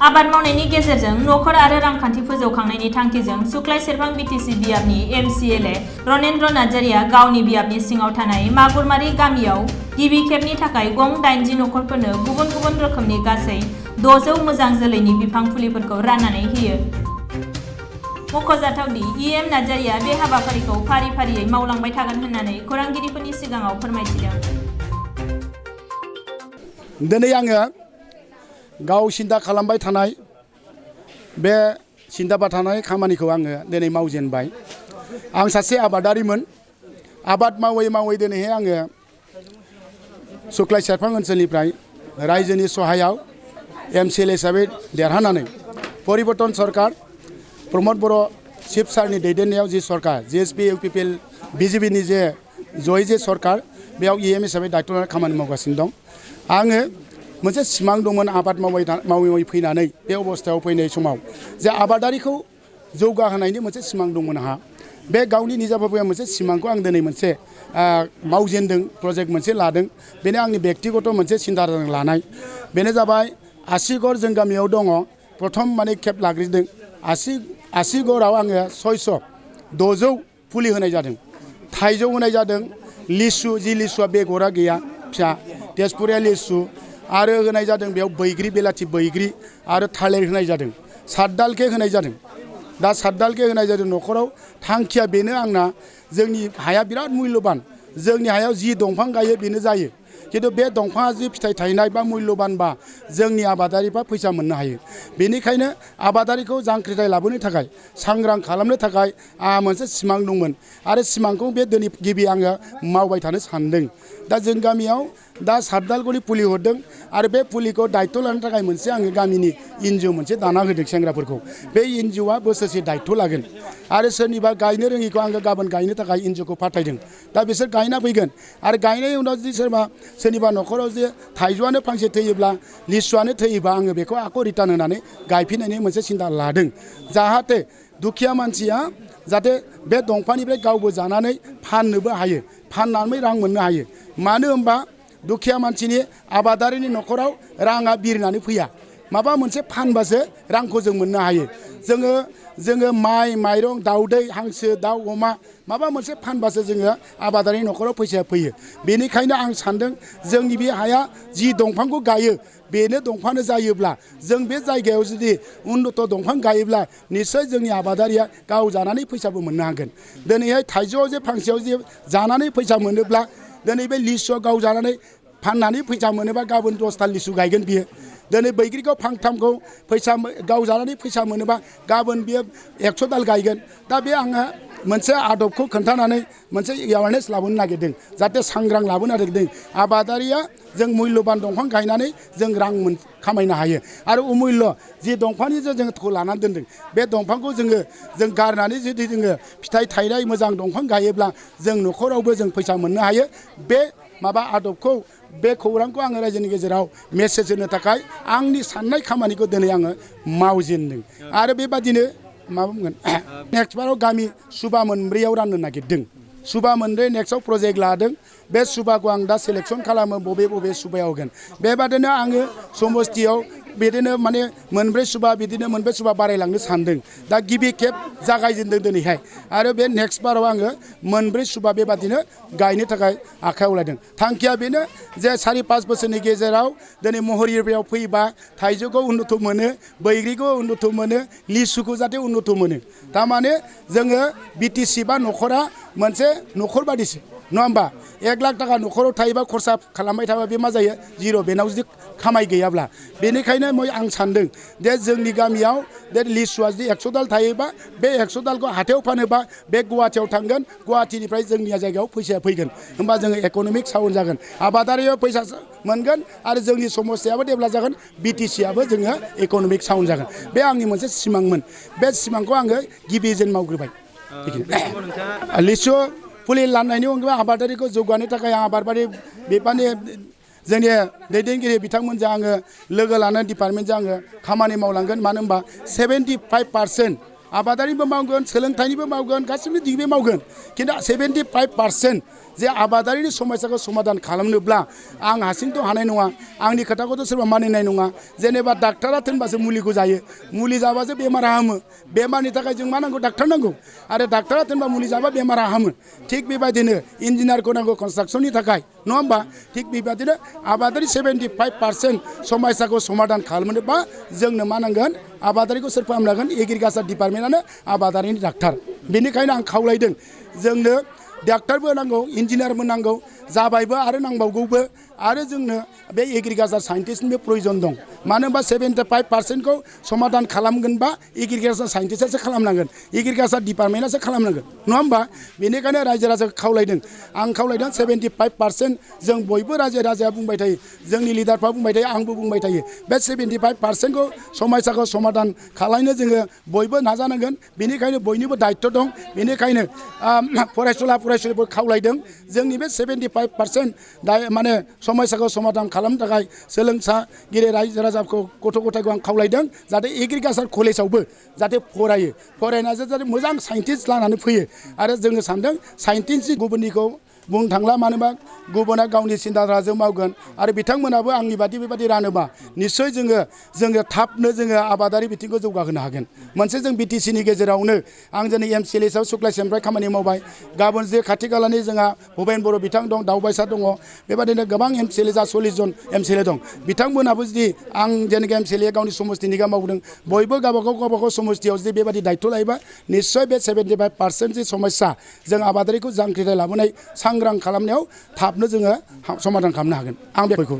आबाद मावनायनि गेजेरजों नखर आरो रांखान्थि फोजौखांनायनि थांखिजों सुक्लाय सेरफां बिटिसि बियाबनि एमसिएलए रनेन्द्र नार्जारिया गावनि बियाबनि सिङाव थानाय मागुरमारि गामियाव गिबि खेबनि थाखाय गं 80 नखरफोरनो गुबुन गुबुन रोखोमनि गासै 600 मोजां जोलैनि बिफां फुलिफोरखौ राननानै होयो। मख'जाथावदि इएम नार्जारिया बे हाबाफारिखौ फारि फारियै मावलांबाय थागोन होननानै खौरांगिरिफोरनि सिगाङाव फोरमायथिदों। दिनै आङो गाव सिन्था खालामबाय थानाय बे सिन्था थानाय खामानिखौ आङो दिनै मावजेनबाय। आं सासे आबादारिमोन। आबाद मावै मावै दिनैहाय आङो सुक्लाय सेरफां ओनसोलनिफ्राय रायजोनि सहायाव एमसिएलए हिसाबै देरहानानै परिबर्तन सरकार प्रमद बर' चिफ सारनि दैदेननायाव जि सरकार जिएसपि इउपिपिएल बिजेपिनि जे जयै जे सरकार बेयाव इएम हिसाबै दायित्व लानानै खामानि मावगासिनो दं। आङो मोनसे सिमां दंमोन आबाद मावै फैनानै बे अबस्थायाव फैनाय समाव जे आबादारिखौ जौगाहोनायनि मोनसे सिमां दंमोन आंहा। बे गावनि निजाभाबे मोनसे सिमांखौ आं दिनै मोनसे मावजेनदों, प्रजेक्ट मोनसे लादों। बेनो आंनि बेक्तिगत मोनसे सिन्ताजों लानाय। बेनो जाबाय आसिगर जों गामियाव दङ। प्रथम माने खेब लाग्रोदों। आसिगराव आङो 600 फुलि होनाय जादों। थाइजौ होनाय जादों। लिसु जि लिसुआ बेगरा गैया फिसा तेजपुरिया लिसु आरो होनाय जादों बेयाव बैग्रि बेलाथि बैग्रि आरो थालिर होनाय जादों। 7 दालके होनाय जादों। दा 7 दालके होनाय जादों। न'खराव थांखिया बेनो आंना जोंनि हाया बिराद मुल्यबान। जोंनि हायाव जि दंफां गायो बेनो जायो। खिन्थु बे दंफाङा जि फिथाइ थायनाय बा मुल्यबानबा जोंनि आबादारिफ्रा फैसा मोननो हायो। बेनिखायनो आबादारिखौ जांख्रिथाय लाबोनो थाखाय सांग्रां खालामनो थाखाय आंहा मोनसे सिमां दंमोन आरो सिमांखौ बे दिनै गिबि आङो मावबाय थानो सानदों। दा जों गामियाव दा 7 दालकनि फुलि हरदों आरो बे फुलिखौ दायित्व लानो थाखाय मोनसे आङो गामिनि एनजिअ मोनसे दाना होदों सेंग्राफोरखौ। बे एनजिअआ बोसोरसे दायित्व लागोन आरो सोरनिबा गायनो रोङिखौ आङो गाबोन गायनो थाखाय एनजिअखौ फाथायदों। दा बिसोर गायना फैगोन आरो गायनायनि उनाव जुदि सोरनिबा न'खराव जे थाइजौआनो फांसे थैयोब्ला लिसुआनो थैयोबा आङो बेखौ आख' रिटार्न होनानै गायफिननायनि मोनसे सिन्था लादों। जाहाथे दुखिया मानसिया जाहाथे बे दंफांनिफ्राय गावबो जानानै फाननोबो हायो, फाननानै रां मोननो हायो। मानो होनबा दुखिया मानसिनि आबादारिनि न'खराव राङा बिरनानै फैया। माबा मोनसे फानबासो रांखौ जों मोननो हायो। जोङो माइ माइरं दाउदै हांसो दाउ अमा माबा मोनसे फानबासो जोङो आबादारिनि न'खराव फैसाया फैयो। बेनिखायनो आं सानदों जोंनि बे हाया जि दंफांखौ गायो बेनो दंफांनो जायोब्ला जों बे जायगायाव जुदि उन्नत दंफां गायोब्ला निस्सय जोंनि आबादारिया गाव जानानै फैसाबो मोननो हागोन। दिनैहाय थाइजौआव जे फांसेयाव जे जानानै फैसा मोनोब्ला दिनै बे लिसुआव गाव जानानै फाननानै फैसा मोनोबा गाबोन 10 दाल लिसु गायगोन बियो। दिनै बैग्रिखौ फांथामखौ फैसा गाव जानानै फैसा मोनोबा गाबोन बियो 100 दाल गायगोन। दा बे आङो मोनसे आदबखौ खोन्थानानै मोनसे एवारनेस लाबोनो नागिरदों। जाहाथे सांग्रां लाबोनो नागिरदों। आबादारिया जों मुल्यबान दंफां गायनानै जों रां खामायनो हायो आरो अमुल्य जि दंफांनि जोङो लानानै दोनदों बे दंफांखौ जों गारनानै जुदि जोङो फिथाइ थायनाय मोजां दंफां गायोब्ला जों न'खरावबो जों फैसा मोननो हायो। बे माबा आदबखौ बे खौरांखौ आङो रायजोनि गेजेराव मेसेज होनो थाखाय आंनि साननाय खामानिखौ दिनै आङो मावजेनदों। आरो बेबादिनो मा बुंगोन नेक्स्ट बाराव गामि सुबा 4आव राननो नागिरदों। सुबा 4 नेक्स्टआव प्रजेक्ट लादों। बे सुबाखौ आं दा सेलेक्सन खालामो बबे सुबायाव होगोन। बेबादिनो आङो समस्तियाव बिदिनो माने 4 सुबा बिदिनो 4 सुबा बारायलांनो सानदों। दा गिबि खेब जागायजेनदों दिनैहाय आरो बे नेक्स्ट बाराव आङो 4 सुबा बेबादिनो गायनो थाखाय आखायाव लादों। थांखिया बेनो जे 4-5 बोसोरनि गेजेराव दिनै महरियाव फैबा थाइजौखौ उन्नत मोनो, बैग्रिखौ उन्नत मोनो, लिसुखौ जाहाथे उन्नत मोनो। थारमाने जोङो बिटिसि बा न'खरा मोनसे न'खर बादिसो नङा होमबा। 1 लाख थाखा न'खराव थायोबा खरसा खालामबाय थाबा बे मा जायो जिर' बेनाव जुदि खामाय गैयाब्ला। बेनिखायनो आं सानदों जे जोंनि गामियाव बे लिसुआ जुदि 100 दाल थायोबा बे 100 दालखौ हाथायाव फानोबा बे गुवाहाटियाव थांगोन, गुवाहाटिनिफ्राय जोंनि जायगायाव फैसाया फैगोन। होमबा जोङो इक'नमिक साउन्ड जागोन, आबादारियाव फैसा मोनगोन आरो जोंनि समस्याबो डेभेलप जागोन, बिटिसिआबो जोङो इक'नमिक साउन्ड जागोन। बे आंनि मोनसे सिमांमोन। बे सिमांखौ आङो गिबिजेन मावग्रोबाय। लिसु फुलि लानायनि अनगायै आबादारिखौ जौगानो थाखाय आबादारि बिफाननि जोंनि दैदेनगिरि बिथांमोनजों आङो लोगो लानानै डिपार्टमेन्टजों आङो खामानि मावलांगोन। मानो होनबा 75% आबादारिबो मावगोन सोलोंथाइनिबो मावगोन गासिबो दिगबो मावगोन खिन्थु 75% जे आबादारिनि समस्याखौ समाधान खालामनोब्ला आं हारसिंथ' हानाय नङा आंनि खोथाखौथ' सोरबा मानिनाय नङा जेनेबा डाक्टारा थोनबासो मुलिखौ जायो मुलि जाबासो बेमारा हामो बेमारनि थाखाय जों मा नांगौ डाक्टार नांगौ आरो डाक्टारा थोनबा मुलि जाबा बेमारा हामो थिग बेबायदिनो इन्जिनियारखौ नांगौ कनस्ट्राक्सननि थाखाय नङा होमबा थिग बेबायदिनो आबादारि 75% समस्याखौ समाधान खालामनोबा जोंनो मा नांगोन आबादारिखौ सोर फाहामनांगोन एग्रिकालचार डिपार्टमेन्टआनो आबादारिनि डाक्टार बेनिखायनो आं खावलायदों जोंनो डाक्टारबो नांगौ इन्जिनियारबो नांगौ जाबायबो आरो नांबावगौबो आरो जोंनो बे एग्रिकालचार साइन्टिस्टनिबो प्रयोजन दं मानो होनबा 75%खौ समाधान खालामगोनबा एग्रिकालचार साइन्टिस्टआसो खालामनांगोन एग्रिकालचार डिपार्टमेन्टआसो खालामनांगोन नङा होमबा बेनिखायनो रायजो राजाखौ खावलायदों आं खावलायदों 75% जों बयबो रायजो राजाया बुंबाय थायो जोंनि लिडारफ्रा बुंबाय थायो आंबो बुंबाय थायो बे 75%खौ समस्याखौ समाधान खालामनो जोङो बयबो नाजानांगोन बेनिखायनो बयनिबो दायित्व दं बेनिखायनो फरायसुलिफोर खावलायदों जोंनि बे 75% माने समस्याखौ समाधान खालामनो थाखाय सोलोंसागिरि रायजो राजाखौ गथ' गथायखौ आं खावलायदों जाहाथे एग्रिकालचार कलेजावबो जाहाथे फरायनायजों जाहाथे मोजां साइन्टिस्ट लानानै फैयो आरो जोङो सानदों साइन्टिस्ट गुबुननिखौ बुंनो थांला मानोबा गुबुना गावनि सिन्था धाराजों मावगोन आरो बिथांमोनाबो आंनि बादि बेबादि रानोबा निस्सय जोङो थाबनो जोङो आबादारि बिथिंखौ जौगाहोनो हागोन मोनसे जों बिटिसिनि गेजेरावनो आं दिनै एमसिएलए हिसाबै सुक्लाइसेनिफ्राय खामानि मावबाय गाबोन जे खाथि खालानि जोंहा भुपेन बर' बिथां दं दावबायसा दङ बेबादिनो गोबां एमसिएलए जा 40 जन एमसिएलए दं बिथांमोनाबो जुदि आं जेनेखि एमसिएलए गावनि समस्तिनि मावदों बयबो गावबागाव समस्तियाव जुदि बेबादि दायित्व लायोबा निस्सय बे 75% जे समस्या जों आबादारिखौ जांख्रिथाय लाबोनाय सांग्रां खालामनायाव थाबनो जोङो समाधान खालामनो हागोन आं बेखौ